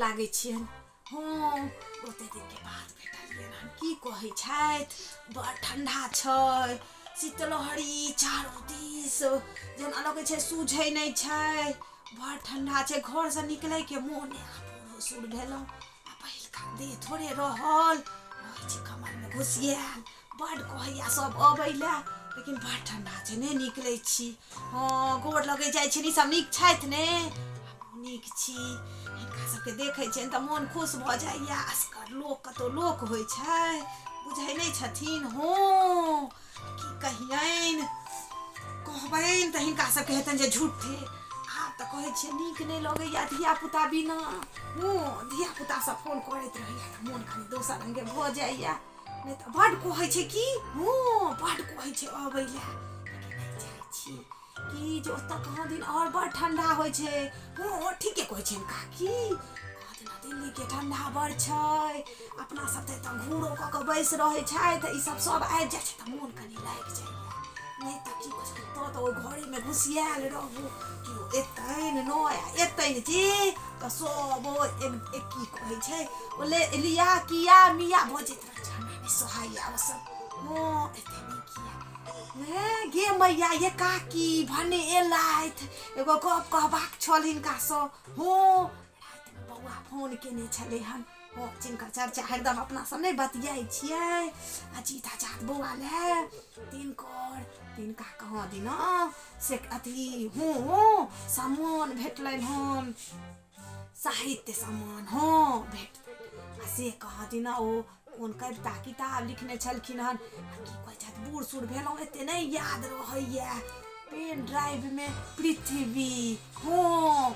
लागै छियनि। हँ, ओते दिनके बाद भेटलियनि हन। की कहै छथि, बड़ ठण्डा छै, शीतलहरी चारू दिस, जेना लगै छै सूझै नहि छै। बड़ ठण्डा छै, घरसँ निकलैके मोन नहि। आब बूढ़ो सूढ़ भेलहुँ आ पहिलका देह थोड़े रहल। रहै छी कमरमे घुसियायल। बड्ड कहैया सब अबै लए, लेकिन बड़ ठण्डा छै, नहि निकलै छी। हँ, गोर लगै जाइ छियनि। ई सब नीक छथि ने? हमहूँ नीक छी। हिनका सबके देखै छियनि तऽ मोन खुश भऽ जाइए। असगर लोक कतहु लोक होइ छै, बुझै नहि छथिन। हँ, की कहियनि, कहबनि तऽ हिनका सबके हेतनि जे झूठे। आब तऽ कहै छियै, नीक नहि लगैए धियापुता बिना। हँ, धियापुता सब फोन करैत रहैए तऽ मोन कनि दोसर रङ्गके भऽ जाइए। नहि तऽ बड्ड कहै छै की, हँ, बड्ड कहै छै अबै लए, लेकिन नहि जाइ छी। की जे ओतऽ कहाँ दिन आओर बड़ ठण्डा होइ छै। हँ, ठीके कहै छै काकी, कहाँ दिना दिल्लीके ठण्डा बड़ छै। अपना सब तऽ एतऽ घूरो कऽ कऽ बैस रहै छै, तऽ ई सब सब आबि जाइ छै तऽ मोन कनि लागि जाइए। नहि तऽ की कहै छै, ओतऽ तऽ ओहि घरेमे घुसियायल रहू, केओ एतनि नहि। आ एतनि जे तऽ सब ओ एक एक की कहै छै, ओ ले लिया किया मिया बजैत रहै छै। हमरा नहि सोहाइए ओ सब। हँ, एते नीक यऽ हे गे मैया, ये काकी भने एलथि, एगो गप कहबाक छल हिनकासँ। हँ, रातिमे बौआ फोन केने छलै हन। हँ, जिनकर चर्चा हरदम अपना सब नहि बतियाइ छियै, अजीत आजाद बौआ लए, तिनकर तिनका कहाँ दिना से अथी, हँ, सामान भेटलनि हन, साहित्य सामान। हँ, भेटतनि। आ से कहाँ दिना ओ कोन कविता किताब लिखने छलखिन हन। आ की कहै छथि, बूढ़ सूढ़ भेलहुँ, एते नहि याद रहैए। पेन ड्राइवमे पृथ्वी। हँ,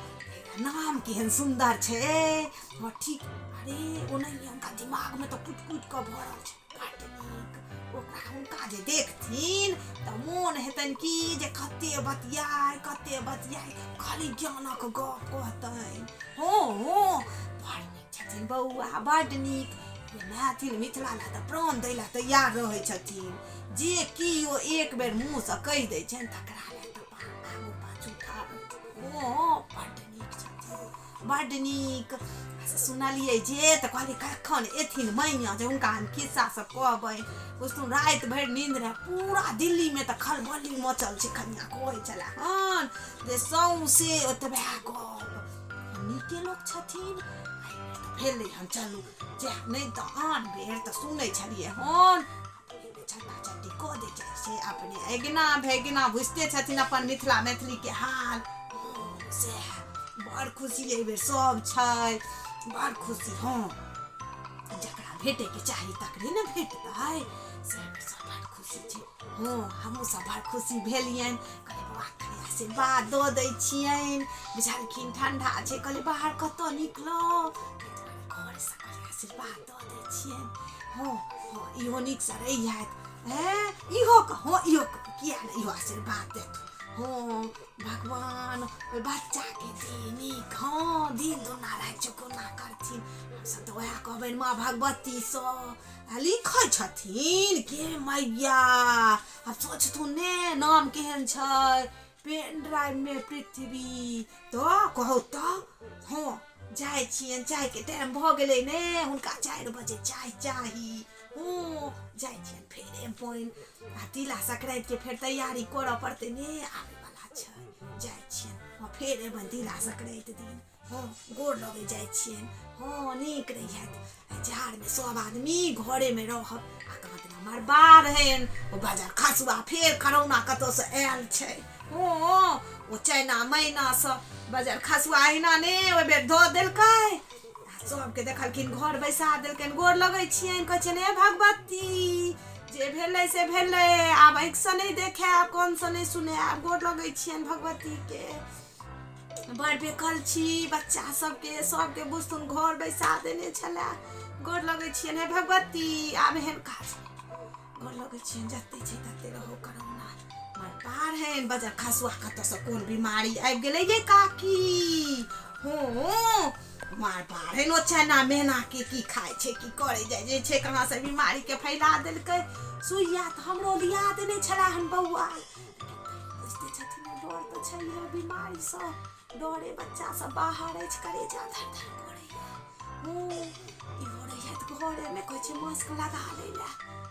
नाम केहन सुन्दर छै। हँ, ठीक। अरे ओनाहिए हुनका दिमागमे तऽ कुटि कुटि कऽ भरल छै। बड्ड नीक। ओकरा हुनका जे देखथिन तऽ मोन हेतनि कि जे कते बतियाय, कते बतियाय, खाली ज्ञानक गप कहतनि। हँ हँ, बड़ नीक छथिन बौआ, बड्ड नीक। मैथिल मिथिला लए तऽ प्राण दै लए तैयार रहै छथिन। जे केओ एक बेर मुँहसँ कहि दै छनि, तकरा लए तऽ आगू पाछू ठाढ़। हँ, बड्ड नीक छथिन, बड्ड नीक। से सुनलियै जे तऽ कहलियै, कखन एथिन मैया जे हुनका हम खिस्सा सब कहबनि। बुझतहुँ, राति भरि नींद रहए। पूरा दिल्लीमे तऽ खलबली मचल छै। कनिया कहै छलै हन जे सौँसे ओतबे गप। नीके लोक छथिन। भेलै हन, चलू जायब, नहि तऽ आन बेर तऽ सुनै छलियै हन चट्टा चट्टी कऽ दै जाइ छै अपने अगिना भगिना। बुझिते छथिन अपन मिथिला मैथिलीके हाल। सएह, बड़ खुशी एहिबेर सब छै, बड़ खुशी। हँ, जकरा भेटैके चाही तकरे ने भेटतै। से सब बड़ खुशी छै। हँ, हमहूँ सब बड़ खुशी भेलियनि। कहलियै, बौआ, कनि आशीर्वाद दऽ दै छियनि। बुझलखिन ठण्डा छै, कहलियै, बाहर कतऽ निकलब, घरसँ कहलियै आशीर्वाद दऽ दै छियनि। हँ हँ, इहो नीकसँ रहिहथि। हेँ, इहो हँ, इहो किया नहि, इहो आशीर्वाद देथुन। हँ, भगवान ओहि बच्चाके दे नीक। हँ, दिन दुना राति चौगुना करथिन। हमसभ तऽ उएह कहबनि माँ भगवतीसँ। आ लिखै छथिन के मैया, आब सोचथुन ने नाम केहन छै, पेन ड्राइवमे पृथ्वी। तऽ कहू तऽ। हँ, जाइ छियनि, चायके टाइम भऽ गेलै ने। हुनका 4 बजे चाय चाही। हँ, जाइ छियनि, फेर एबनि। आ तिला संक्रान्तिके फेर तैयारी करऽ पड़तै ने, आबैवला छै। जाइ छियनि। हँ, फेर एबनि तिला संक्रान्ति दिन। हँ, गोर लगै जाइ छियनि। हँ, नीक रहिहथि। जाड़मे सब आदमी घरेमे रहब। आ कहाँ दिन हमर बा रहनि, ओ बाजार खसुआ फेर करोना कतहुसँ आयल छै। हँ, ओ चाइना मैनासँ बाजार खसुआ अहिना ने ओहि बेर दऽ देलकै आ सबके देखलखिन, घर बैसा देलकनि। गोर लगै छियनि, कहै छियनि, हे भगवती, जे भेलै से भेलै, आब आँखिसँ नहि देखायब, कानसँ नहि सुनायब। गोर लगै छियनि भगवतीके। बड़ बेकल छी। बच्चा सबके सबके बुझथुन घर बैसा देने छलै। गोर लगै छियनि, हे भगवती, आब एहन काज। गोर लगै छियनि, जते छै तते रहो करोना मर पार हेन। बजर खसुआ कतऽसँ कोन बीमारी आबि गेलै ये काकी? हँ, मार पार हेन। ओ चना मेना के की खाइ छै, की करै जाइ जे छै, कहाँसँ बीमारीके फैला देलकै। सुइया तऽ हमरो लिया देने छलै हन बौआ। बुझिते छथिन, डर तऽ छैहे बीमारीसँ, डरे बच्चा सब बाहर अछि। करेजा धर धर करैया। हँ, इहो रहै छथि घरेमे, कहै छै मास्क लगा लै लए।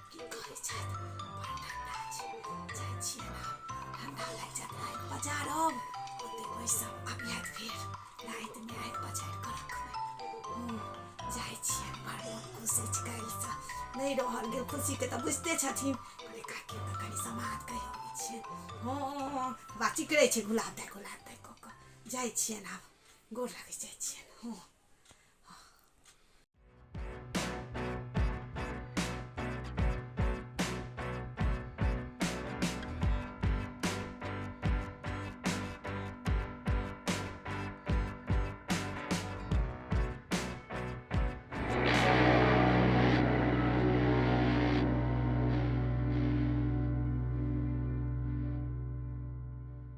की कहै छथि, बड़ ठण्डा छै। जाइ छियनि आब, ठण्डा लागि जायत। आगि पजारब, ओतहि बैसब। आब फेर रातिमे आगि पजारि कऽ रखबै। हँ, जाइ छियनि। बड़ मोन खुश अछि काल्हिसँ, नहि रहल गेल खुशीके। तऽ बुझिते छथिन। कहलियै, काकी तऽ कनि समाद कहि अबै छियनि। हँ, बा चिकरै छै, गुलाब दाइ, गुलाब दाइ कऽ कऽ। जाइ छियनि आब, गोर लगै जाइ छियनि। हँ।